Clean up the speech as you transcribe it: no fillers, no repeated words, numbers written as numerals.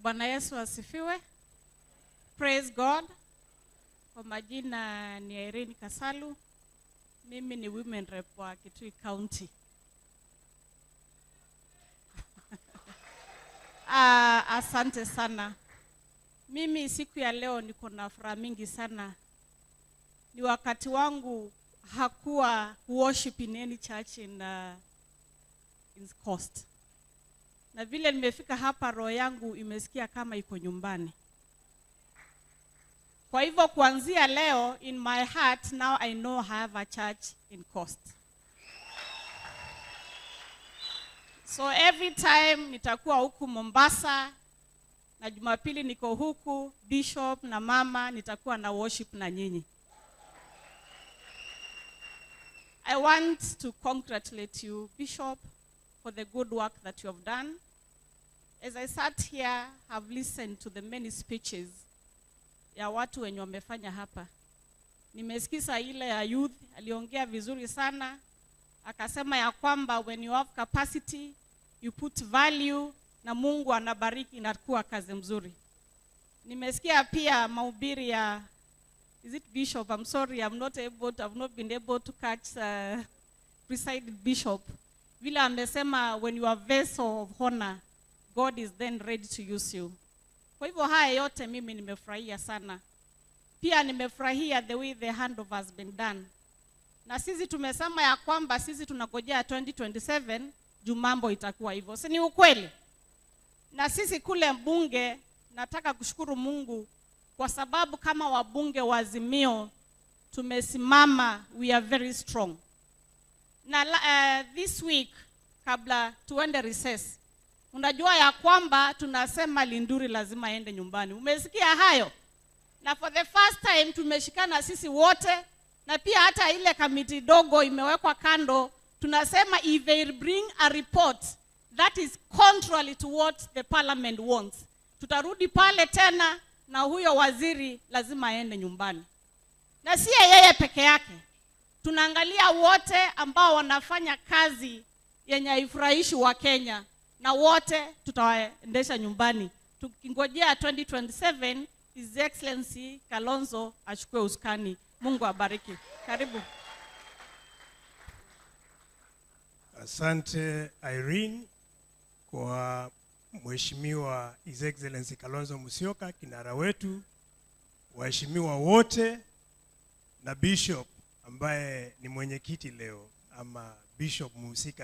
Bwana Yesu asifiwe. Praise God. Kwa majina ni Irene Kasalu. Mimi ni women rep wa Kitui County. Asante sana. Mimi siku ya leo niko na furaha mingi sana. Ni wakati wangu hakuwa worship in any church in Coast. Na vile nimefika hapa roho yangu imesikia kama iko nyumbani. Kwa hivyo kuanzia leo, in my heart now I know I have a church in Coast. So every time nitakuwa huku Mombasa na Jumapili niko huku, Bishop na mama nitakuwa na worship na nyinyi. I want to congratulate you, Bishop, for the good work that you have done. As I sat here, I've listened to the many speeches ya watu wenye wamefanya hapa. Nimesikiza ile ya youth, aliongea vizuri sana. Akasema ya kwamba when you have capacity, you put value na Mungu anabariki inakuwa kazi mzuri. Nimesikia pia mahubiri ya, is it Bishop? I'm sorry, I'm not able to, I've not been able to catch preside Bishop. Vile amesema when you are vessel of honor, God is then ready to use you. Kwa hivyo haya yote mimi nimefurahia sana. Pia nimefurahia the way the handover has been done. Na sisi tumesema ya kwamba sisi tunangojea 2027 juu mambo itakuwa hivyo. Si ni ukweli? Na sisi kule mbunge nataka kushukuru Mungu kwa sababu kama wabunge wa Azimio tumesimama, we are very strong. Na this week kabla tuende recess, unajua ya kwamba tunasema Linturi lazima aende nyumbani. Umesikia hayo? Na for the first time tumeshikana sisi wote, na pia hata ile kamiti dogo imewekwa kando. Tunasema if they bring a report that is contrary to what the parliament wants, tutarudi pale tena na huyo waziri lazima aende nyumbani. Na si yeye peke yake, tunaangalia wote ambao wanafanya kazi yenye haifurahishi wa Kenya, na wote tutawaendesha nyumbani. Tukingojea 2027 His Excellency Kalonzo achukue usukani. Mungu abariki. Karibu. Asante Irene kwa Mheshimiwa His Excellency Kalonzo Musyoka, kinara wetu, waheshimiwa wote na Bishop ambaye ni mwenyekiti leo ama Bishop mhusika.